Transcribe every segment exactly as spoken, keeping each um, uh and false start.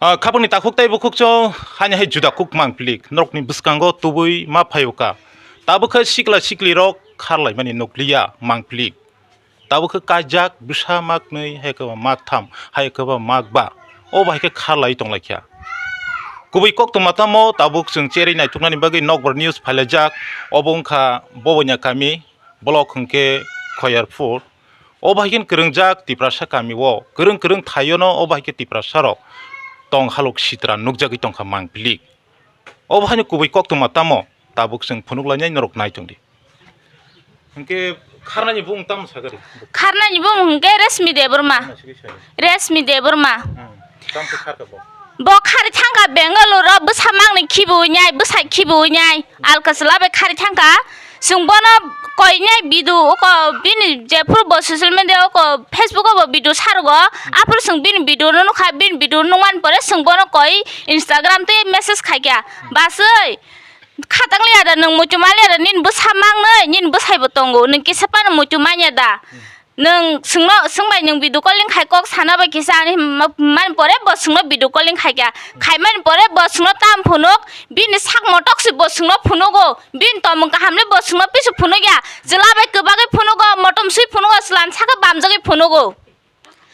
Ah, khapangni takhuk tei bukhuk cho hani hai juda kuk mangplik norokni bwskango tubui ma phaio ka. Tabuk khe sikla sikli rok kharlaimani nukliya mangplik. Tabuk khe kaijak bwsa maknwi hai khe ba maktham hai khe ba makba. O bahai khe kharlai tonglaikha. Kubui koktwma tamo tabuk chwng cherwi naithoknani bagwi Nokbar News phailaijak. Obo wngkha Bobonya kami, block hwnkhe Khoyarpur. O bahai khe kwrwngjak Tiprasa kami o kwrwng kwrwng thaio no o bahai khe Tiprasa rok tong halok sitra nukjagwi tongkha mangplik. O bahai ni kubui koktwma tamo tabuk chwng phunuk lainai norok nai tongdi. Hwnkhe kharnani bumung tamo sakari? Kharnani bumung hwnkhe Resmi Debbarma. Ano sigwi sai. Resmi Debbarma. Hmm. Tamo khe kharka bo? Bo khari thangkha Bengaluru, bwsa mangni khibiwi nai, bwsai khibiwi nai. Alka chwla bai khari thangkha. Chwng bono koinai video, oko bini jephuru bo social media, oko Facebook o bo video sarugo. Aphuru chwng bini video no nukha, bini video nukmani pore chwng bono koi Instagram tei message khaikha. Baswi, khatang liya da, nwng muitu man liya da, nini bwsa mangnwi, nini bwsai bo tongo, nwng kisa phano muitu manya da? Nwng chwngno, chwng bai nwng video calling khai kok sana bai kisa ani ma-, mani pore bo chwngno video calling khaikha. Khaimani pore bo chwngno tam phunuk, bini sak motok se bo chwngno phunugo, bini tomung kaham le bo chwngno pisu phunukya, chwla bai kwbagwi phunugo, motom swi phunugo, chwlan saka bamjagwi phunugo.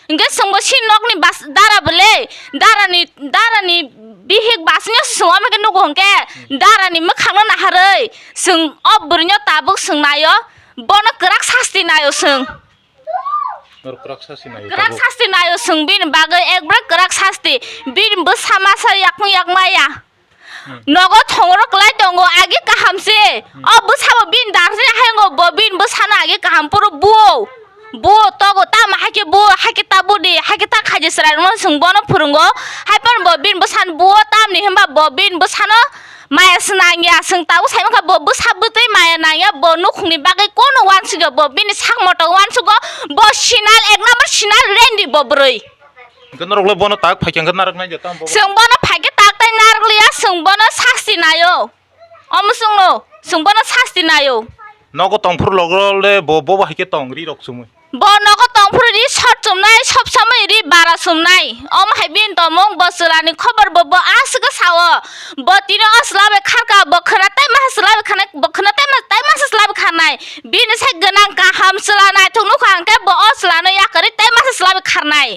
Hwnkhe chwngbo si nokni bas-, dara bwle, darani, darani bihik basingno se chwng omo khe nugo hwnkhe, darani mwkhangno naharwi chwng o bwrwino tabuk chwng naio, bono kwrak sasti naio chwng. Norok kwrak sasti naio tabuk. Kwrak sasti naio chwng bini bagwi ekbra kwrak sasti, bini bwsa masa yakung yakmaya. Hmm. Nogo thongrok lai tongo, agi kaham se. Hmm. O bwsabo bini darjani hayango bo bini bwsano agi kaham phuru buo. Buo togo tamo haikhe buo, haikhe ta budi, haikhe ta khaji chwrairokno chwng bono phwrwngo. Haiphano bo bini bwsano buo tamni hwnba bo bini bwsano maya se nangya. Chwng tabuk sai mankha bo bwsa bwtwi maya nangya, bo nukhungni bagwi kono uansugo, bo bini sak moto uansugo, bo sinal ek number sinal rendi bo bwrwi. Hwnkhe norok le bono tak phaikha hwnkhe narak nai jeta bobo. Chwng bono phaikhe tak tai narak liya, chwng bono sasti naio. Omo chwngno, chwng bono sasti naio. Nogo tongphuru logro le bo, bobo hai khe tong ri rok chumui. Bo nogo tongphuru ri sot chumnai, sob samui ri bara chumnai. Omo hai bini tomung bo chwlani khobor bo, bo aswk sao. Bo tini o chwla bai kharka, bo khwna tai ma chwla bai khanai, bo khwna tai ma, tai ma chwla bai khanai. Bini sai gwnang kaham chwla naithok nukha hwnkhe bo o chwlano yakarwi tai ma chwla bai kharnai.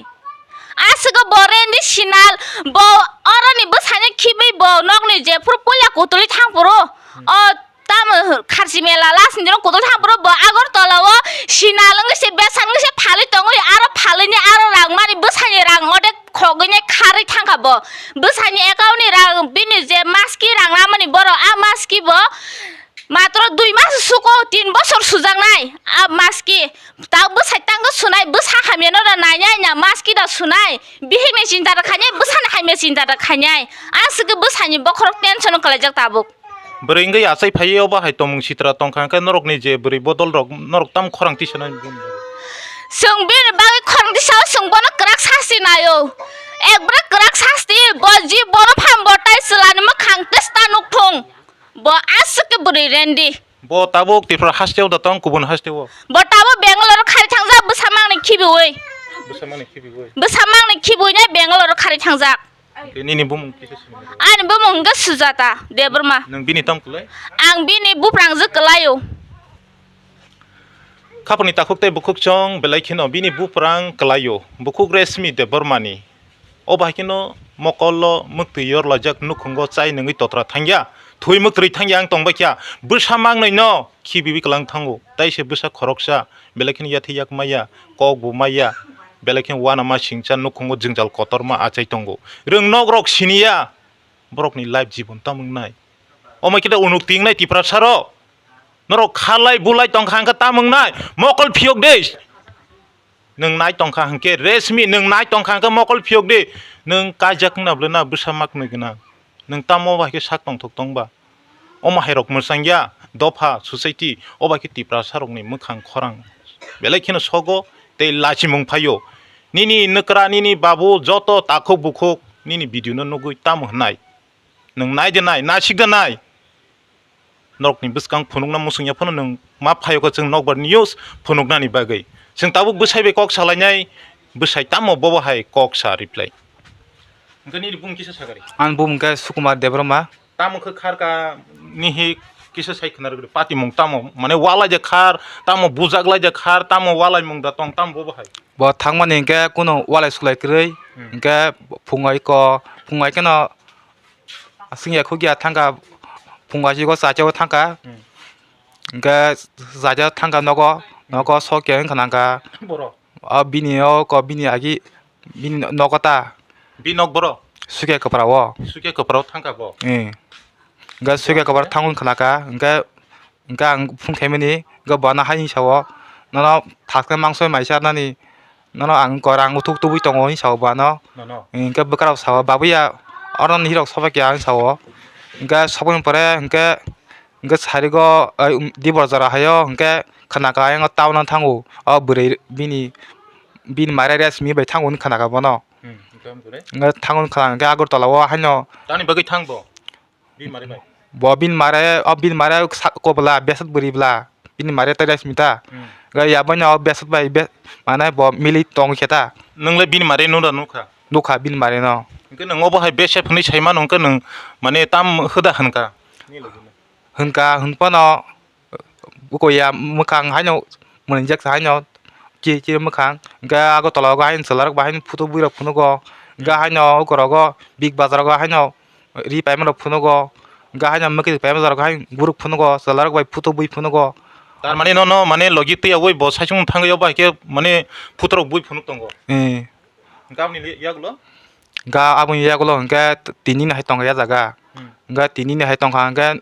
Aswk bo rendi sinal, bo oroni bwsani khibwi bo nokni jephuru puila kutulwi thangphuru, o tamo kharchi mela last ni dino kutulwi thangphuru bo Agartala o sinal wngwi se besan wngwi se phalwi tongwi aro phalwini aro rang mani bwsani rang odek khogwini kharwi thangkha bo. Bwsani account ni rang bini je maski rang namani borok a maski bo matro dui mas suko tin bosor sujaknai a maski. Tak bwsai tango sunai, bwsa hamya no da nainai na, maski da sunai, bihik ni chinta da khainai, bwsa ni hamya chinta da khainai. Aswk bwsani bokhorok tension o kwlaijak tabuk. Bwrwi wngwi achai phaiwi obo hai tomung sitra tongkha, hwnkhe norokni je bwrwi bodol rok norok tam khorang tisanai. Chwng bini bagwi khorang tisao, chwng bono kwrak sasti naio. Ekbra kwrak sasti, bo ji bono pham bo tai chwlani mwkhang testa nukthung. Bo aswk khe bwrwi rendi. Bo tabuk Tripura haste o da tong, kubun haste o? Bo tabuk Bangalore khari thangjak, bwsa mangni khibiwi. Bwsa mangni khibiwi? Bwsa mangni khibiwi nai Bangalore khari thangjak. Hwnkhe nini bumung kisa simi? Ani bumung hwnkhe Sujata Debbarma. Nwng bini tong kwlai? Ang bini buprang jwk kwlaio. Khapangni takhuk tei bukhuk chwng belai kheno bini buprang kwlaio. Bukhuk Resmi Debbarmani. O bahai kheno mokolo mwktwi yorlajak nukhungo chai nungwi totra thangya, thwi mwktwi thangya ang tongbaikha. Bwsa mangnwi no khibiwi kwlang thango, tei se bwsa khoroksa belai kheno yathai yak maya, kok bo maya, belai kheno uanama singcha nukhungo jwngjal kotorma achai tongo. Rwng nok rok siniya, borokni life jibon tamo wngnai? Omo khe da unuk tingnai Tiprasa rok. Norok khalai bulai tongkha hwnkhe tamo wngnai? Mokol phiyok de. Nwng nai tongkha hwnkhe Resmi, nwng nai tongkha hwnkhe mokol phiyok de. Nwng kaijak wngna bwle na bwsa mak nwi gwnang. Nwng tamo bai khe sak tongthok tongba? Omo hai rok mwchangya dopha society, o bai khe Tiprasa rokni mwkhang khorang belai kheno sogo tei lachimung phaio. Nini nwkra, nini babu, joto takhuk bukhuk nini video no nugwi tamo hwnai? Nwng nai de nai, nasik de nai. Norokni bwskang phunukna muchungya phano nwng ma phaio khe chwng nokbar news phunuknani bagwi. Chwng tabuk bwsai bai kok salainai, bwsai tamo bobo hai kok sa reply. Hwnkhe nini bumung kisa sakari? Ang bumung khe Sukumar Debbarma. Tamo khe kharka nihi kisa sai khna rwgdi, patimung tamo, mane, walaijak khar, tamo bujaklaijak khar, tamo walaimung da tong, tamo bo bahai? Bo thangmani hwnkhe kunu walai sulai kwrwi, Hmm. hwnkhe phungai ko, phungai kheno aswngya khukya thangkha, phungai chiko chacha o thangkha, Hmm. hwnkhe chacha thangkha nogo, nogo sokya wngkha nangkha. Borok? O bini o ko bini agi, bini nogo ta. Bini nok boro? Sukya kwpra o. Sukya kwpra o thangkha bo? Eh. Hwnkhe sukya kwpra thangwi khna kha, hwnkhe, hwnkhe ang phung khaimani, hwnkhe bo ano hai hwnwi sa-o, "Nono thaskhe mangso mai sa nani, nono ang ko rang uthuk tubui tongo," hwnwi sa-o bo ano. Nono? Eh, hwnkhe bwkrao sa-o, "Babuya, oro nini rok sobai kha," hwnwi sa-o. Hwnkhe soboni pore, hwnkhe, hwnkhe sarigo, ai, um, dibor jora haio, hwnkhe khna kha ayang o town o thango, o bwrwi bini, bini mare resmi bai thango hwnwi khna kha bono. Hmm, hwnkhe omo kwrwi? Hwnkhe thango wngkha hwnkhe Agartala o haino. Tamni bagwi thang bo? Bini mare bai? Bo bini mare, o bini mare sa-, kobla, besat bwrwi bla. Bini mare tai resmi ta. Hmm. Hwnkhe yabaino o besat bai be-, mane bo mili tong khe ta. Nwng le bini mare nung da nukha? Nukha bini mare no. Hwnkhe nwng obo hai besep hwnwi sai mano hwnkhe nwng mane tam hwda hwnkha? Hwnkha hwnphano. Buko ya mwkhang haino mwnwijak sa haino ki ki mwkhang, hwnkhe Agartala o haino chwlarok bai haino photo bui rok phunugo, hwnkhe haino uko rogo Big Bazar o haino ri paima rok phunugo, hwnkhe haino mwkhwtwi paima rok haino guruk phunugo, chwlarok bai photo bui phunugo. Tar mane nono mane logi twi yaui bo saichung thangwi obo hai khe mane photo rok bui phunuk tongo. Eh. Hwnkhe aboni li-, yagulo? Hwnkhe aboni yagulo hwnkhe t-, tini ni hai tongkha ya jaga. Hmm. Hwnkhe tini ni hai tongkha hwnkhe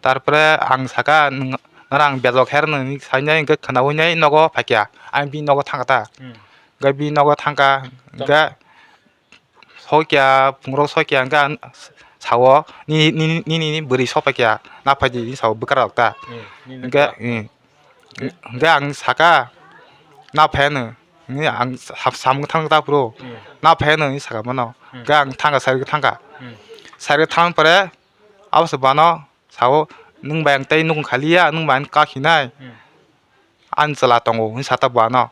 tarpore ang saka, "Nwng, nwrang bejok her," hwnwi sainai hwnkhe khwnaui nai nogo phaikha. Ang bini nogo thangkha ta. Hmm. Hwnkhe bini nogo thangkha hwnkhe sokya, phungrok sokya hwnkhe ang sao, "Nini, nini, nini bwrwi sopaikha, naphaidi," hwnwi sao bwkrarok ta. Hmm, nini Hwnkhe, bwkra. Hmm. Hwnkhe ang saka, "Na phai," hwnwi. Hwnwi ang sa-, samung thang ta phuru, Hmm. "Na phai," hwnwi saka mano. Hmm. Hwnkhe ang thangkha, sari thangkha. Hmm. Sari thang pore, abo se bano sao, "Nwng bai ang tei nukung khaliya, nwng bai ang kakhinai. Hmm. Ani chwla tongo," hwnwi sa ta bano.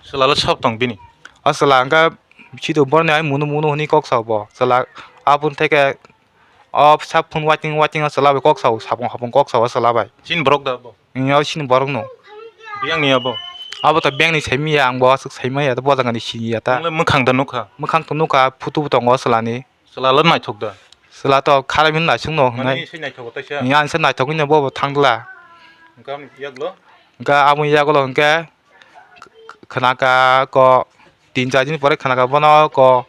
Chwla le sab tong bini? O chwla hwnkhe sido boroni ai munu munu hwnwi kok sao bo. Chwla aboni theke o sa phone waiting waiting o chwla bai kok sao, sapung hapung kok sao o chwla bai. Chini borok da bo? Wng, o chini borok no. Biyang ni abo? Abo to biyang ni sai manya, ang bo aswk sai manya, to bo jaga ni sini ya ta. Nwng le mwkhang da nukha? Mwkhang to nukha, photo bo tongo o chwla ni. Chwla le naithok da? Chwla to kharap hwnwi naisuk no hwnwi. Mane se naithok o taisa? Wng, ang se naithok hwnwi bo bo thang dwla. Hwnkhe aboni yagulo? Hwnkhe aboni yagulo hwnkhe khwnaka ko tin char din pore khwnaka bono ko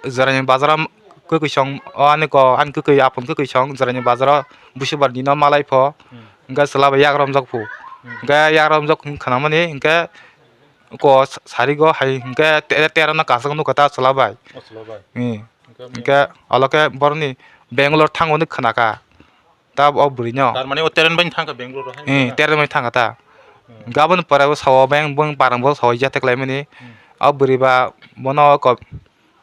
Jorani bazaro kwkwi song o ani ko ani kwkwi apun kwkwi song Jorani bazaro busibar dino malai pho. Hmm. Hwnkhe chwla bai yagra romjak phu. Hmm. Hwnkhe yagra romjak khwnamani hwnkhe ko sarigo hai hwnkhe te-, tera no kasuk nukha ta chwla bai. O chwla bai. Hmm. Hwnkhe alo khe boroni Bangalore thango hwnwi khwnaka. Ta o bwrwi no. Tar mane o train bai thangkha Bangalore hai? Eh, train bai thangkha ta. Hmm. Gabon pore o sao beng bong parang bo sao ya teklaimani. Hmm. O bwrwi ba bono ko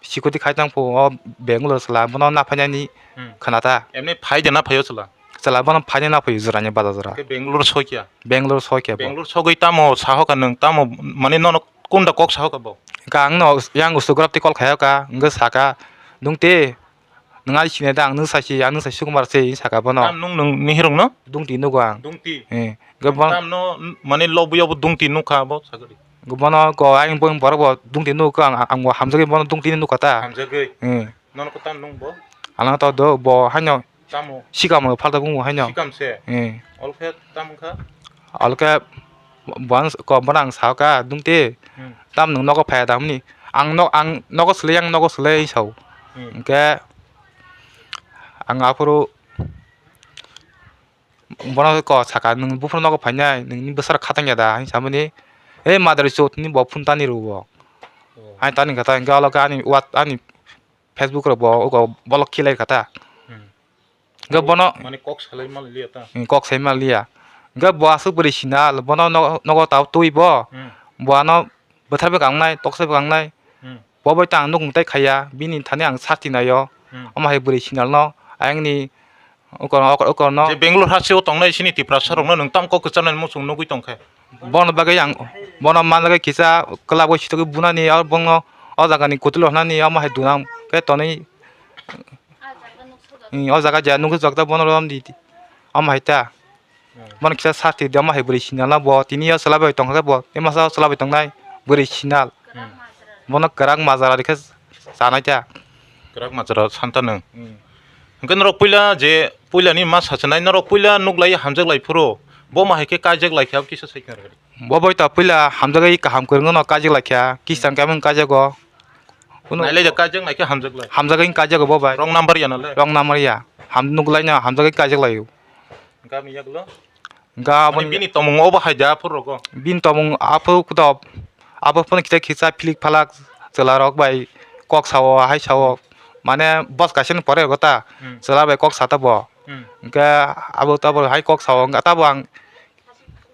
sikoti khai tang phu o Bangalore sala bono na phainani Hmm. khana ta. Emni phai de na phaio sala? Sala bono phaina na phaio Jorani bazar jora. Ke Bangalore sokya? Bangalore sokya bo. Bangalore sogwi tamo sahoka nwng tamo mane nono kunda kok sahoka bo? Ka ang no yang usograp ti kol khayoka, wngwi saka, "Dungte, nwng ai sinai da, ang nwng sai si, ang nwng sai Sukumar se," saka bono. Tam nwng, nwng nihirung no? Dungti nugo ang. Dungti? Eh, go bono. Tam no, mane lobwi obo dungti nukha bo sagri. Go bono ko ayang bo borok bo dungti nukha ang, ang bo hamjagwi bono dungti nukha ta. Hamjagwi? Eh. Nono ko tam nung bo? Ano to do bo haino. Tamo? Sikamo phalta bung bo haino. Sikam se? Eh. Olkhe tam kha? Olkhe bo ang ko bono ang saka dungti. Hmm. Tam nwng nogo phaya damni. Ang no, ang nogo sle, ang nogo sle sao. Hmm. Hwnkhe ang aphuru bono ko saka, "Nwng buphuru nogo phainai, nwngni bwsarok khatang ya da?" hwnwi samani, "Ei madari chot," hwnwi bo phone tani rwo. Oh. Hai tani kha ta, hwnkhe olo khe ani what, ani Facebook rok bo uko block khe lai kha ta. Hmm. Hwnkhe bono mane kok salai man liya ta? Hmm, kok sai man liya. Hwnkhe bo aswk bwrwi sina, bono no-, nogo tao twi bo. Hmm. Bo ano bwthar bwkha wngnai, toksa bwkha wngnai. Hmm. Bo bai tang nukung tai khaiya, bini thani ang sakti naio. Hmm. Omo hai bwrwi sinal no, ayang ni ukor, ukor, ukor no. Je Bangalore ha seo tongnai sini Tiprasa rok no nwng tam kok kwcharnai muchung nugwi tongkhe. Bono bagwi ang, bono manlagwi kisa kwlabwi sitogwi bunani, aro bono O jaga ni kutul rok nani omo hai dunam khe tonwi. Hmm, o jaga je nugwi jak ta bono rom di. Omo hai ta. Hmm. Bono kisa sasti di omo hai bwrwi sinal na bo tini o chwla bai tongkha khe bo tei masa o chwla bai tongnai bwrwi sinal. Hmm. Bono kwrak majra rikhe chanai ta. Kwrak majra santa nwng. Hmm. Hwnkhe norok puila je puila ni ma sachinai norok puila nuklai hamjak lai phuru bo ma hai khe kaijak lai khe abo kisa sai khna rwdi. Bo bai ta puila hamjagwi kaham kwrwngno kaijak lai kha, Khristan khe mung kaijago. Kuno nailai da kaijak nai khe hamjak lai. Hamjagwi kaijak bo bai. Wrong number ya nale. Wrong number ya. Ham nuklaino hamjagwi kaijak laio. Gami yaklo. Ga Mani aboni bini tomung obo hai da aphuru rogo. Bini tomung aphuru kudo abo phone kita kisa philik phalak chwla rok bai kok sao hai sao. Mane bos kaisa ni pore gota Hmm. chwla bai kok sata bo. Hmm. Hwnkhe abo tabo hai kok sao hwnkhe tabo ang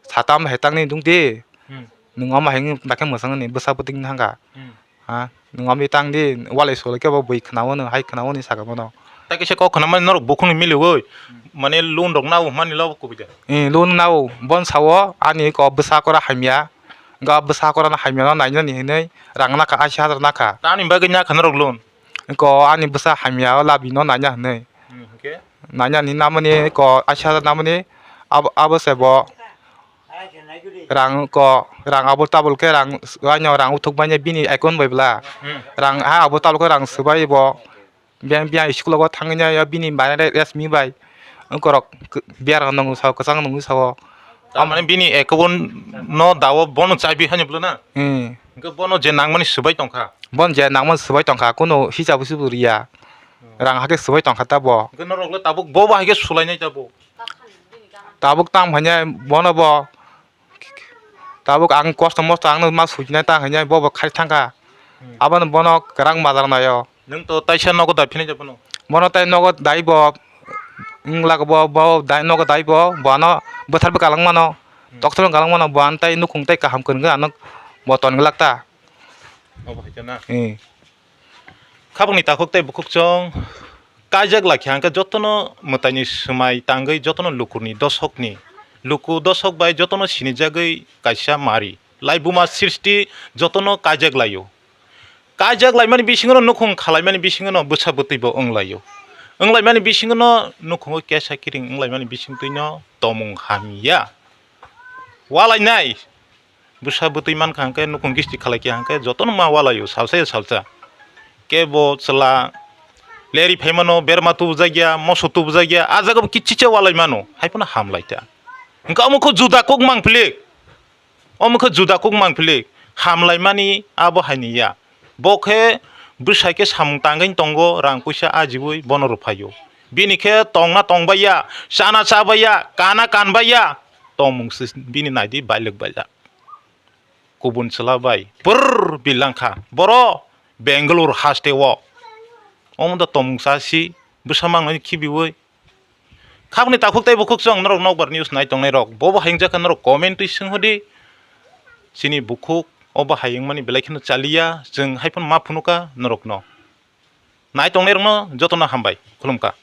satam hai tangni dungdi. Hmm. Nwng omo hai wngwi bakhe mwsang ni bwsa bwtwi wngkha. Hmm. Ha, nwng omo tang di, walai solo khe bo bui khwnao nwng hai khwnao ni saka bono. Tai kaisa kok khwnamani norok bukhukni miliwi, Hmm. mane loan rok nao hwnmani lobo kubui de. Eh, loan nao, bon sao, ani ko bwsa kora hamya, ga bwsa kora no hamya no nainani hinwi rang nakha ashi hajar nakha. Tamni bagwi nakha norok loan? Ko ani bwsa hamya o labi no naina hinwi. Hmm, hwnkhe? Nainani namani ko ashi hajar namani abo, abo se bo. Rang ko, rang abo tabul khe rang, aino rang uthuk manya bini account bai bla. Hmm. Rang ha abo tabul khe rang swbai bo. Biyang, biyang school o thangwi ya bini bai resmi bai. Wngkorok biyar nung sao, kwchang nungwi sao. Tamani bini account no dawo bono chabi hani bla na? Hmm. Hwnkhe bono je nangmani swbai tongkha. Bon je nangmani swbai tongkha, kuno hisab hisab riya. Hmm. Rang hakhe swbai tongkha tabo. Hwnkhe norok le tabuk bo bahai khe sulainai tabo. Tabuk tang hanya bono bo. Tabuk ang kosto mosto ang no ma sujinai ta hanya bo bo khai thangkha. Hmm. Aboni bono kwrang majra naio. Nwng to taisa nogo dai phini jabo no. Bono tai nogo dai bo wngla bo bo dai nogo dai bo bono bwthar bwkha lang mano. Hmm. Tokthor wngkha lang mano bo ano tai nukhung tai kaham kwrwngkhe ano bo ton glak ta. Obo hai khe na. Hmm. Khabangni takhuk tei bukhuk chwng kaijak lai kha hwnkhe jotono mwtaini swmai tangwi jotono lukurni dosokni luku dosok bai jotono sinijagwi kaisa mari laibuma srishti jotono kaijak laio. Kaijak laimani bisingono nukhung khalaimani bisingono bwsa bwtwi bo wng laio. Wng laimani bisingono nukhungo kesa kiring wng laimani bisingtwino tomung hamya. Walainai. Bwsa bwtwi mankha hwnkhe nukhung gisti khalai kha hwnkhe jotono ma walaio salsa ya salsa. Kebo chwla leri phaimano berma tubujakya, moso tubujakya, ah jagao kichicha walai mano, haiphano hamlai ta. Hwnkhe omo khe juda kuk mangphilik, omo khe juda kuk mangphilik, hamlaimani abo haini ya. Bo khe bwsai khe samung tangwi tongo, rang puisa ajiwi bono rwphaio. Bini khe tongna tongbaiya, chana chabaiya, kana kanbaiya, tongmung se bini naidi bailwk baila. Kubun chwla bai purr bilangkha boro Bangalore haste o. Omo da tongmung sa si bwsa mangnai khibiwi. Khabni takhuk tei bukhuk chwng norok nokbar news nai tongnai rok bobo hayung jakha norok comment twi swnghodi. Chini bukhuk obo hayung mani belai kheno chaliya chwng haiphano ma phunuka norokno. Nai tongnai rokno jotono hambai khulumkha.